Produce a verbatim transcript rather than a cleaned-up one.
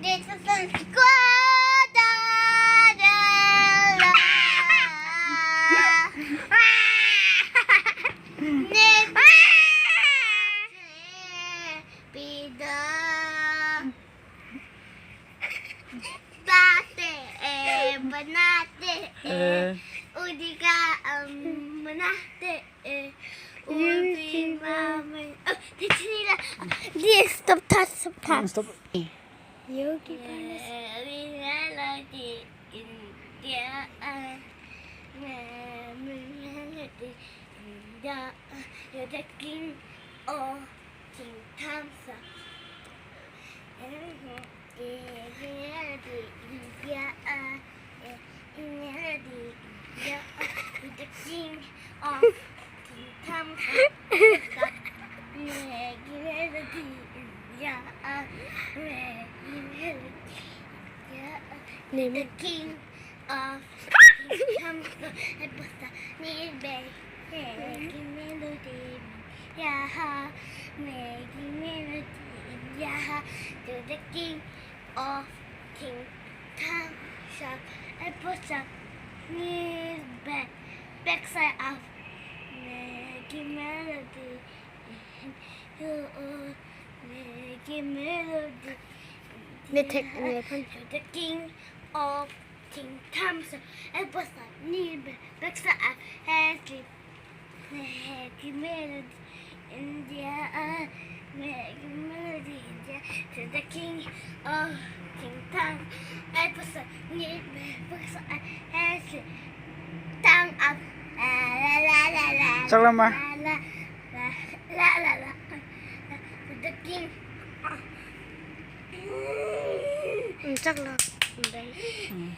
Tate, eh, banate, eh, Eh. Udika, um, manate, eh, Yun Ultima, Tima. Oh, di sini lah. Di stop tas, stop tas. Stop. Yogi Palace. Melody India, ah. Melody India, ah. You're the king of King Kamsa. Melody India, ah. Melody India, ah. You're the king of King Kamsa. Melody India, ah. Melody India, ah. Name The it. King of King Kamsa. Eposa ni be. Melody India, ah. Melody India, ah. To the king of King Kamsa. Eposa ni be. Backside of Melody. Oh, oh, Melody India. Ni thek, ni thek. To the king of King Kamsa. Eposa ni be. Backside of Melody India, ah. Melody India, to the king of King Tang. Eposa ni be. Backside of Melody. Tang up. Ah, la, la, la, la, Chak lama. La, la, la, la, la, la, la. To the king. Hmm, chak lo. Hmm.